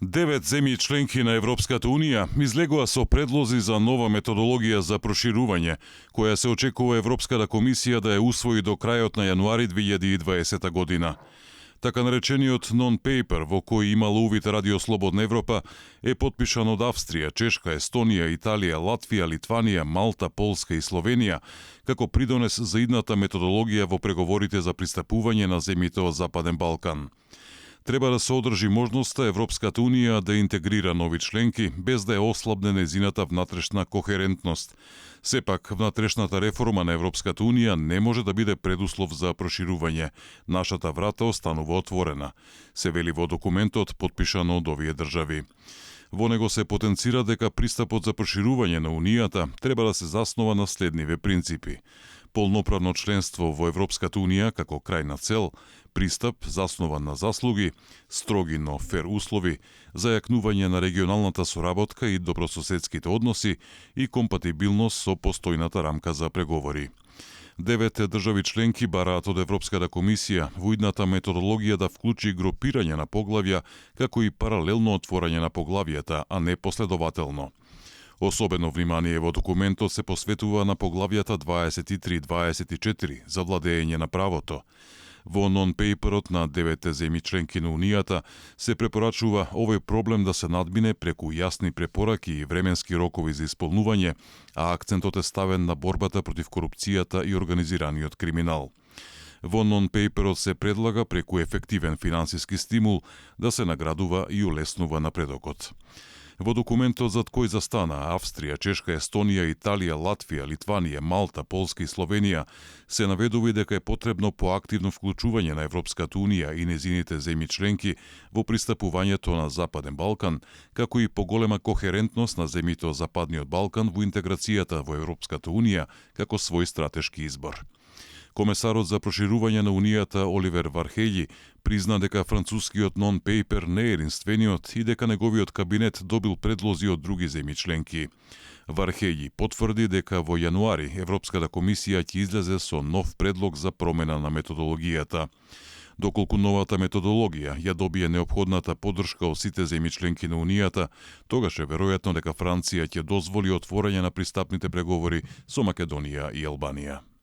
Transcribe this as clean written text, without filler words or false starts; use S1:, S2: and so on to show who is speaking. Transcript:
S1: 9 земји членки на Европската Унија излегоа со предлози за нова методологија за проширување, која се очекува Европската комисија да ја усвои до крајот на јануари 2020 година. Така наречениот non-paper, во кој имало увид Радио Слободна Европа, е потпишан од Австрија, Чешка, Естонија, Италија, Латвија, Литванија, Малта, Полска и Словенија, како придонес за идната методологија во преговорите за пристапување на земјите од Западен Балкан. Треба да се одржи можноста Европската Унија да интегрира нови членки, без да е ослабне незината внатрешна кохерентност. Сепак, внатрешната реформа на Европската Унија не може да биде предуслов за проширување. Нашата врата останува отворена, се вели во документот потпишан од овие држави. Во него се потенцира дека пристапот за проширување на Унијата треба да се заснова на следниве принципи: полноправно членство во Европската Унија како крајна цел, пристап заснован на заслуги, строги но фер услови, зајакнување на регионалната соработка и добрососедските односи и компатибилност со постојната рамка за преговори. 9 држави членки бараат од Европската комисија во идната методологија да вклучи групирање на поглавја, како и паралелно отворање на поглавјата, а не последователно. Особено внимание во документот се посветува на поглавјата 23-24 за владење на правото. Во нон-пейперот на 9 земји членки на Унијата се препорачува овој проблем да се надмине преку јасни препораки и временски рокови за исполнување, а акцентот е ставен на борбата против корупцијата и организираниот криминал. Во нон-пейперот се предлага преку ефективен финансиски стимул да се наградува и улеснува напредокот. Во документот зад кој застана Австрија, Чешка, Естонија, Италија, Латвија, Литванија, Малта, Полска и Словенија се наведува дека е потребно поактивно вклучување на Европската Унија и незините земји членки во пристапувањето на Западен Балкан, како и поголема кохерентност на земјите од Западниот Балкан во интеграцијата во Европската Унија како свој стратешки избор. Комесарот за проширување на Унијата Оливер Вархеји призна дека францускиот нон-пейпер не е единствениот и дека неговиот кабинет добил предлози од други земји членки. Вархеји потврди дека во јануари Европската комисија ќе излезе со нов предлог за промена на методологијата. Доколку новата методологија ја добие неопходната поддршка од сите земји членки на Унијата, тогаш е веројатно дека Франција ќе дозволи отворање на пристапните преговори со Македонија и Албанија.